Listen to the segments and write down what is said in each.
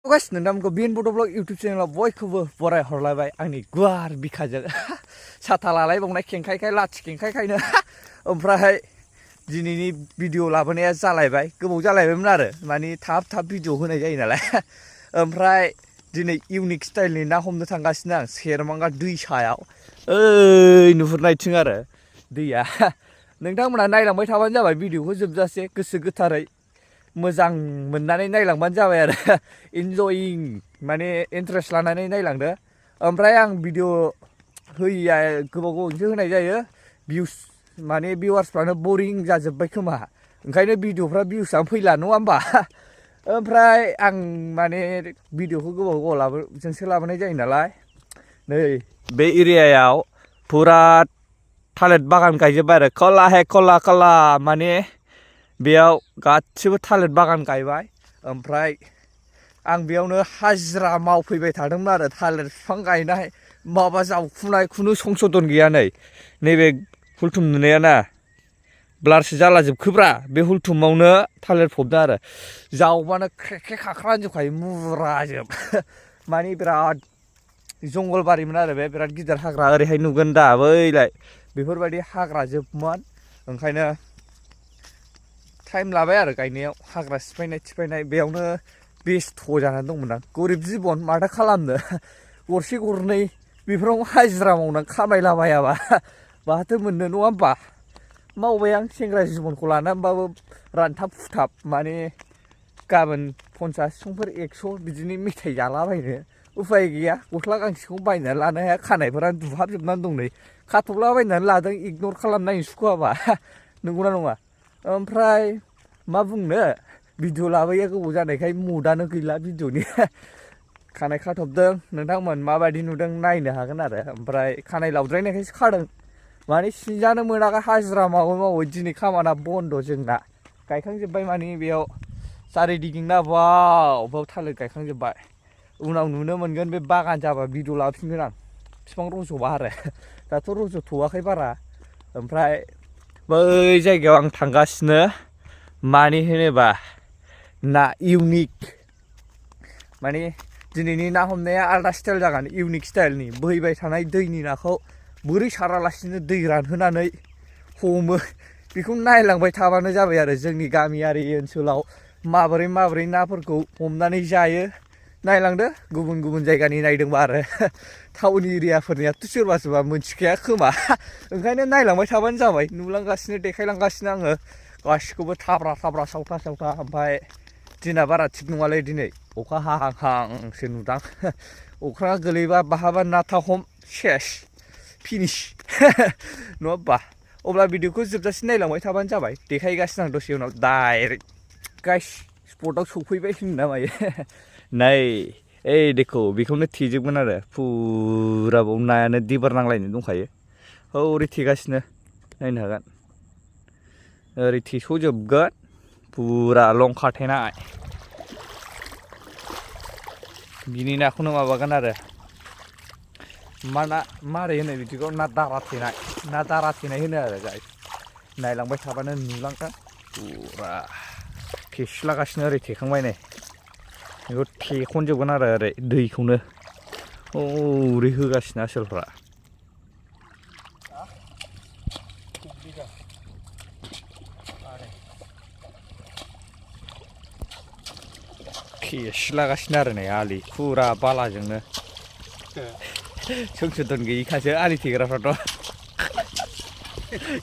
Guys, nontonku BODO vlog YouTube channel बयखौबो बराय हरलायबाय आंनि गुवार बिखाजों साथा लालायबावनाय खेंखायखाय लाथि खेंखायखायनो ओमफ्राय दिनैनि भिडिअ लाबोनाया जालायबाय गोबाव जालायबायमोन आरो माने थाब भिडिअ होनाय जायो नालाय ओमफ्राय दिनै इउनिक स्टाइलनि ना हमनो थांगासिनो आं सेरमांगा दैसायाव ओइ नुहुरनायथिं आरो दैया नोंथांमोना नायलांबाय थाबानो जाबाय भिडिअखौ जोबजासे गोसो गोथारै मोजां मोननानै नायलांबानो जाबाय आरो इन्जयिं माने इन्ट्रेस्ट लानानै नायलांदो ओमफ्राय आं भिडिअ होयिया गोबावसो होनाय जायो भिउस माने भिउवार्सफ्रानो बरिं जाजोब्बाय खोमा ओंखायनो भिडिअफ्रा भिउसआनो फैला नङा होमबा ओमफ्राय आं माने भिडिअखौ गोबावजोंसो लाबोनाय जायो नालाय नै बे एरियायाव फुरा थालिर बागान गायजोब्बाय आरो खोला माने बेयाव गासिबो थालिर बागान गायबाय ओमफ्राय आं बेयावनो हाजिरा मावफैबाय थादोंमोन आरो थालिर बिफां गायनाय माबा जावखुनाय खुनु संसदन गैया नैबे हुलथुम नुनाया ना ब्लारसो जालाजोबखोब्रा बे हुलथुमावनो थालिर फबदों आरो जावबानो ख्रेखे खाख्रा होनजोबखायो मुराजोब माने बिराद जंगलबारिमोन आरो बे बिराद गिदिर हाग्रा ओरैहाय नुगोन दा बैलाय बेफोरबायदि हाग्रा जोबमोन ओंखायनो टाइम लाबाय आरो गायनायाव हाग्रा सिफायनाय बेयावनो बेस्थ' जानानै दंमोन आं गरिब जिबन माथो खालामनो गरसे गरनै बेफोराव हाजिरा मावनानै खामायलाबायाबा माथो मोननो नङा होमबा मावबाय आं सेंग्रा जिबनखौ लानानैबाबो रानथाब खुथाब माने गाबोन 50 संफोर 100 बिदिनो मेथाइ जालाबायनो उफाय गैया गस्ला गांसेखौ बायनानै लानो हाया खानायफोरानो दुहाबजोबनानै दं नै खाथबलाबायनानै लादों इगनर खालामनायनि सुखुवाबा नंगौना नङा ओमफ्राय मा बुंनो भिडिअ लाबोया गोबाव जानायखाय मुडआनो गैला भिडिअनि खानाय खाथबदों नोंथांमोन माबायदि नुदों नायनो हागोन आरो ओमफ्राय खानाय लावद्रायनायखायसो खादों माने सिनजानो मोनाखै हाजिरा मावै दिनै खामाना बन्द' जोंना गायखांजोब्बाय माने बेयाव सारिदिगिंना बाव थालिर गायखांजोब्बाय उनाव नुनो मोनगोन बे बागान जाबा भिडिअ लाफिनगोन आं बिफां रज'बा आरो दाथ' रज'थ'वाखै बारा ओमफ्राय बै जायगायाव आं थांगासिनो मानि होनोबा ना इउनिक माने दिनैनि ना हमनाया आलदा स्टाइल जागोन इउनिक स्टाइलनि बोहैबाय थानाय दैनि नाखौ बोरै सारालासिनो दै रानहोनानै हमो बेखौ नायलांबाय थाबानो जाबाय आरो जोंनि गामियारि ओनसोलाव माबोरै नाफोरखौ हमनानै जायो नायलांदो गुबुन जायगानि नायदोंबा आरो टाउन एरियाफोरनियाथ' सोरबा मोनथिखाया खोमा ओंखायनो नायलांबाय थाबानो जाबाय नुलांगासिनो देखायलांगासिनो आङो गासिखौबो थाब्रा सावथा ओमफ्राय दिना बारा थिग नङालै दिनै अखा हाहांसो नुदां अख्राङा गोलैबा बहाबा नाथा हम सेस फिनिश नङा होमबा अब्ला भिडिअखौ जोबजासिम नायलांबाय थाबानो जाबाय देखायगासिनो आं दसे उनाव डाइरेक्ट गाइस स्पटआव सौफैबाय होनना मायो नै ओइ देखौ बेखौनो थेजोबगोन आरो फुरा बाव नायानो दिबार नांलायनो दंखायो हौरै थेगासिनो नायनो हागोन ओरै थेस'जोबगोन फुरा लंखा थेनाय बिनि नाखौनो माबागोन आरो मारै होनो बिदिखौ ना दारा थेनाय होनो आरो गाइस नायलांबाय थाबानो नुलांगोन फुरा थेसिलागासिनो ओरै थेखांबाय नै बेखौ थेखनजोबगोन आरो ओरै दैखौनो ओरै होगासिनो आसोलफ्रा थेसिलागासिनो आरो नै आलि फुरा बालाजोंनो संसदन गैयिखासो आलि थेग्राफ्राथ'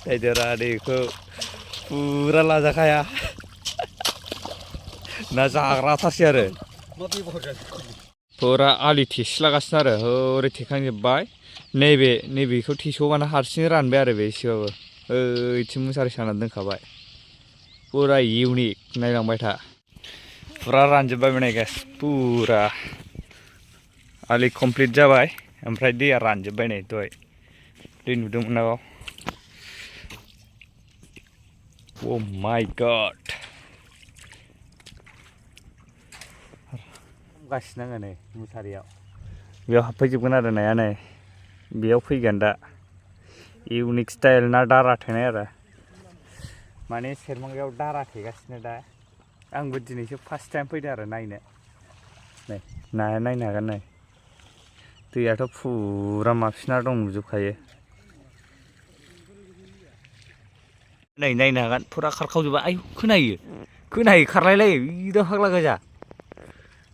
नायदोरा बेखौ फुरा लाजाखाया ना जाग्राथारसै आरो फुरा आलि थेसिलागासिनो आरो हरै थेखांजोब्बाय नैबेखौ थेस'बानो हारसिं रानबाय आरो बे एसेबाबो ओइथिं मुसारि सानानै दोनखाबाय फुरा इउनिक नायलांबाय था फुरा रानजोब्बाय माने गाइस फुरा आलि कमप्लिट जाबाय ओमफ्राय दैया रानजोब्बाय नै दहाय दै नुदोंमोन ना बाव अ माय गड हमगासिनो आङो नै मुसारियाव बेयाव हाबफैजोबगोन आरो नाया नै बेयाव फैगोन दा इउनिक स्टाइल ना दारा थेनाय आरो माने सेरमांगायाव दारा थेगासिनो दा आंबो दिनैसो फार्स्ट टाइम फैदों आरो नायनो नै नाया नायनो हागोन नै दैयाथ' फुरा माबसिना दं नुजोबखायो नै नायनो हागोन फुरा खारखावजोबा आयु खोनायो खारलायलायो बिदा फाग्ला गोजा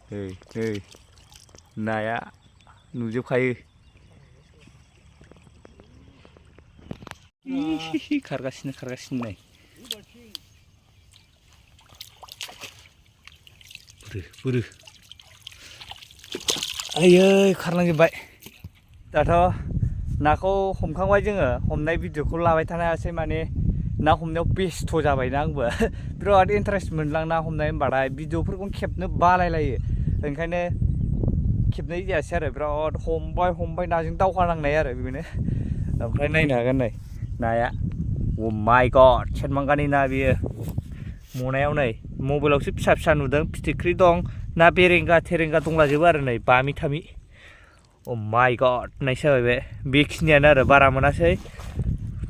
नै नाया नुजोबखायो खारगासिनो नै बोरो आयै खारलांजोब्बाय दाथ' नाखौ हमखांबाय जोङो हमनाय भिडिअखौ लाबाय थानो हायासै माने ना हमनायाव बेस्थ' जाबायना आंबो बिराद इन्टारेस्ट मोनलां ना हमनाय होनबाथाय भिडिअफोरखौ खेबनो बालायलायो ओंखायनो खेबनाय जायासै आरो बिराद हमबाय नाजों दावहा नांनाय आरो बेनो ओमफ्राय नायनो हागोन नै नाया अ माय गड सेरमांगानि ना बियो मनायाव नै मबाइलावसो फिसा नुदों फिथिख्रि दं ना बेरेंगा थेरेंगा दंलाजोबो आरो नै बामि थामि अ माय गड नायसो जाबाय बेखिनियानो आरो बारा मोनासै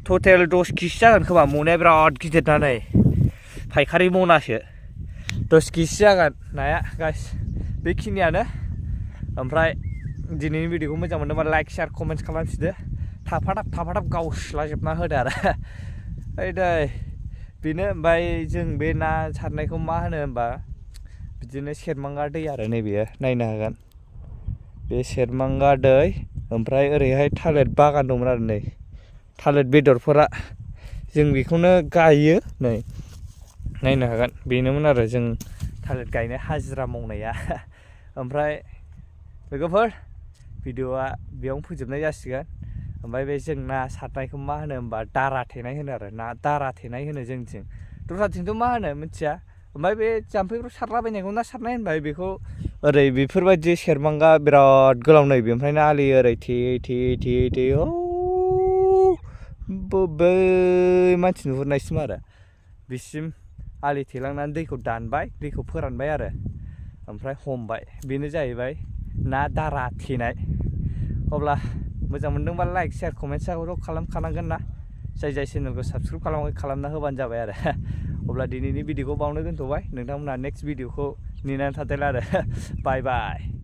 टटेल 10 केजि जागोन खोमा मनाया बिराद गिदिर ना नै फायखारि मनासो 10 केजि जागोन नाया गाइस बेखिनियानो ओमफ्राय दिनैनि भिडिअखौ मोजां मोनदोंबा लाइक शेयार कमेन्ट्स खालामफिनदो थाफाथाब गावस्लाजोबना होदो आरो बेनो ओमफ्राय जों बे ना सारनायखौ मा होनो होनबा बिदिनो सेरमांगा दै आरो नैबेयो नायनो हागोन बे सेरमांगा दै ओमफ्राय ओरैहाय थालिर बागान दंमोन आरो नै थालिर बेदरफोरा जों बेखौनो गायो नै नायनो हागोन बेनोमोन आरो जों थालिर गायनाय हाजिरा मावनाया ओमफ्राय लोगोफोर भिडिअआ बेयावनो फोजोबनाय जासिगोन ओमफ्राय बे जों ना सारनायखौ मा होनो होनबा दारा थेनाय होनो आरो ना दारा थेनाय होनो जोंथिं दस्राथिंथ' मा होनो मिथिया ओमफ्राय बे जाम्फैफ्राव सारलाबायनायखौ ना सारनाय होनबाय बेखौ ओरै बेफोरबायदि सेरमांगा बिराद गोलाव नै बेनिफ्रायनो आलि ओरै थेयै बै मानसि नुहुरनायसिम आरो बिसिम आलि थेलांनानै दैखौ दानबाय दैखौ फोरानबाय आरो ओमफ्राय हमबाय बेनो जाहैबाय ना दारा थेनाय अब्ला मोजां मोनदोंबा लाइक शेयार कमेन्ट्सआथ' खालामखानांगोन ना जाय चेनेलखौ साबस्क्राइब खालामना होबानो जाबाय आरो अब्ला दिनैनि भिडिअखौ बावनो दोनथ'बाय नोंथांमोनहा नेक्स्ट भिडिअखौ नेनानै थादोला आरो बाय